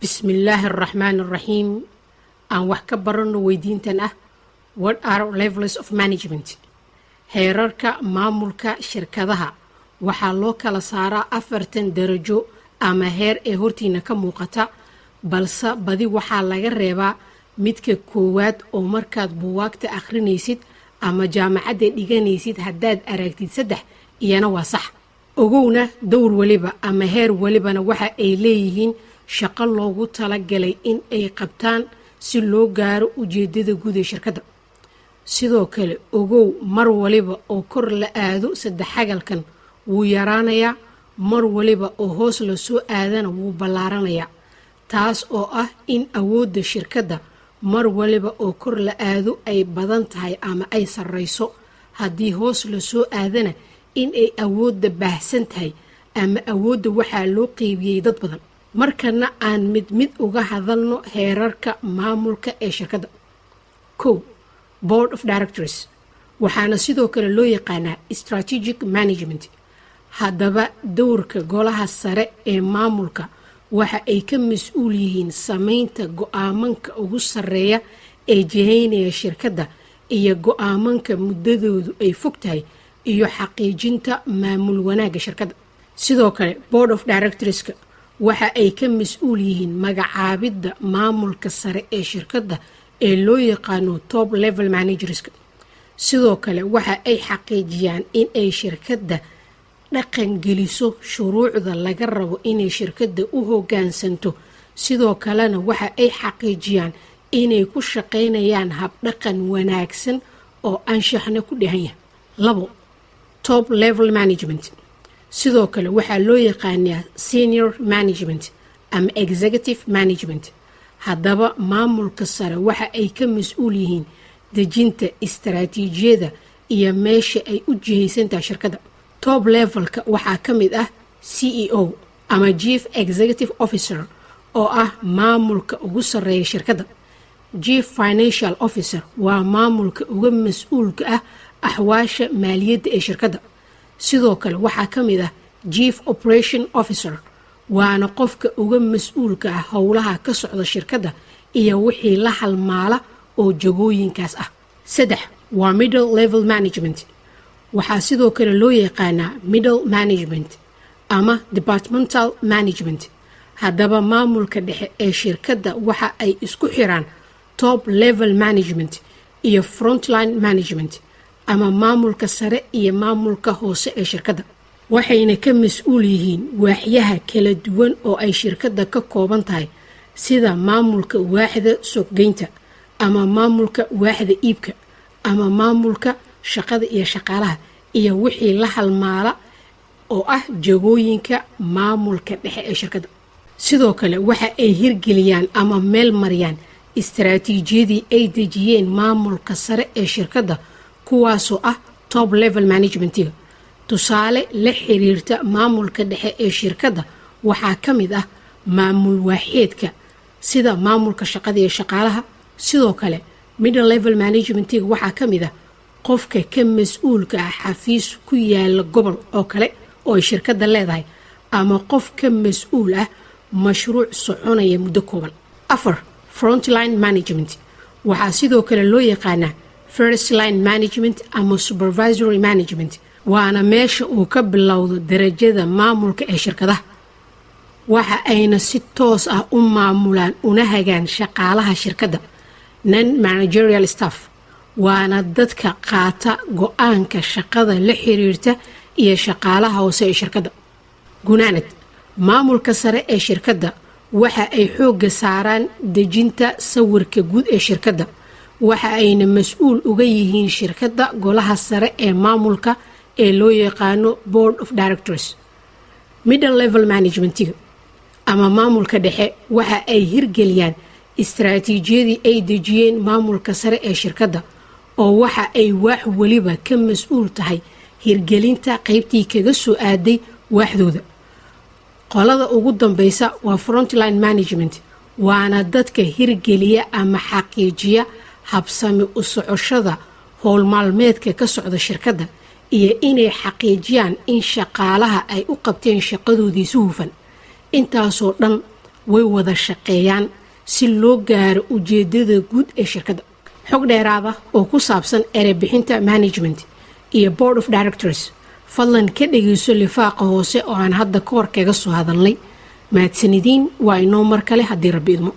Bismillaahi araxmaan araxiim. Aan wax ka baranno weydiintan ah: "What are levels of management?" Heerarka maamulka shirkadaha waxaa loo kala saaraa 40 darajo ama heer ee hortiina ka muuqata, balse badi waxaa laga reebaa midka koowaad, oo markaad buugaagta akhrinaysid ama jaamacadda dhiganaysid haddaad aragtid saddex, iyana waa sax. Ogowna, dowr weliba ama heer welibana waxa ay leeyihiin shaqo loogu talagalay in ay qabtaan si loo gaaro ujeedada guud ee shirkadda. Sidoo kale ogow, mar waliba oo kor la aado saddexagalkan wuu yaraanayaa, mar waliba oo hoos la soo aadana wuu ballaaranayaa, taas oo ah in awoodda shirkadda mar waliba oo kor la aado ay badan tahay ama ay sarreyso, haddii hoos la soo aadana in ay awoodda baahsan tahay ama awoodda waxaa loo qeybiyey dad badan. Markana aan mid mid uga hadalno heerarka maamulka ee shirkadda. Kow, board of directors, waxaana sidoo kale loo yaqaanaa strategic management. Haddaba, dowrka golaha sare ee maamulka waxa ay ka mas-uul yihiin sameynta go-aamanka ugu sarreeya ee jihaynaya shirkadda iyo go-aamanka muddadoodu ay fog tahay iyo xaqiijinta maamul wanaagga shirkadda. Sidoo kale, board of directorska waxa ay ka mas-uul yihiin magacaabidda maamulka sare ee shirkadda ee loo yaqaano top level managerska. Sidoo kale waxa ay xaqiijiyaan in ay shirkadda dhaqangeliso shuruucda laga rabo inay shirkadda u hoggaansanto. Sidoo kalena waxa ay xaqiijiyaan inay ku shaqaynayaan habdhaqan wanaagsan oo anshaxna ku dhehan yahay. Labo, top level management, sidoo kale waxaa loo yaqaanaa senior management ama executive management. Haddaba, maamulka sare waxa ay ka mas-uul yihiin dejinta istaraatiijiyada iyo meesha ay u jihaysantahay shirkadda. Top levelka waxaa ka mid ah CEO ama chief executive officer, oo ah maamulka ugu sarreeya shirkadda. Chief financial officer waa maamulka uga mas-uulka ah axwaasha maaliyadda ee shirkadda. Sidoo kale waxaa ka mid ah chief operation officer, waana qofka uga mas-uulka ah howlaha ka socda shirkadda iyo wixii la halmaala oo jagooyinkaas ah. Saddex waa middle level management. Waxaa sidoo kale loo yaqaanaa middle management ama departmental management. Haddaba, maamulka dhexe ee shirkadda waxa ay isku xiraan top level management iyo frontline management, ama maamulka sare iyo maamulka hoose ee shirkadda, waxayna ka mas-uul yihiin waaxyaha kala duwan oo ay shirkadda ka kooban tahay, sida maamulka waaxda suuqgeynta ama maamulka waaxda iibka ama maamulka shaqada iyo shaqaalaha iyo wixii la halmaala oo ah jagooyinka maamulka dhexe ee shirkadda. Sidoo kale waxa ay hirgeliyaan ama meel mariyaan istaraatiijiyadii ay dejiyeen maamulka sare ee shirkadda, kuwaasoo ah top level managementiga. Tusaale la xiriirta maamulka dhexe ee shirkadda waxaa ka mid ah maamul waaxeedka, sida maamulka shaqada iyo shaqaalaha. Sidoo kale, middle level managementiga waxaa ka mid ah qofka ka mas-uulka ah xafiis ku yaala gobol oo kale oo ay shirkadda leedahay, ama qof ka mas-uul ah mashruuc soconaya muddo kooban. Afar, frontline management. Waxaa sidoo kale loo yaqaanaa first line management ama supervisory management, waana meesha uu ka bilowdo darajada maamulka ee shirkadaha. Waxa ayna si toos ah u maamulaan una hagaan shaqaalaha shirkadda, non managerial staff, waana dadka qaata go-aanka shaqada la xiriirta iyo shaqaalaha hoose ee shirkadda. Gunaanad, maamulka sare ee shirkadda waxa ay xoogga saaraan dejinta sawirka guud ee shirkadda, waxa ayna mas-uul uga yihiin shirkadda golaha sare ee maamulka ee loo yaqaano board of directors. Middle level managementiga ama maamulka dhexe waxa ay hirgeliyaan istaraatiijiyadii ay dejiyeen maamulka sare ee shirkadda, oo waxa ay waax weliba ka mas-uul tahay hirgelinta qaybtii kaga soo aaday waaxdooda. Qolada ugu dambeysa waa frontline management, waana dadka hirgeliya ama xaqiijiya habsami u socoshada howlmaalmeedka ka socda shirkadda iyo inay xaqiijiyaan in shaqaalaha ay u qabteen shaqadoodii si hufan. Intaasoo dhan Way wada shaqeeyaan si loo gaaro ujeedada guud ee shirkadda. Xog dheeraada oo ku saabsan ereybixinta management iyo board of directors, fadlan ka dhegeyso lifaaqa hoose oo aan hadda ka hor kaga soo hadalnay. Mahadsanidin. Waa inoo mar kale haddii Rabbi idmo.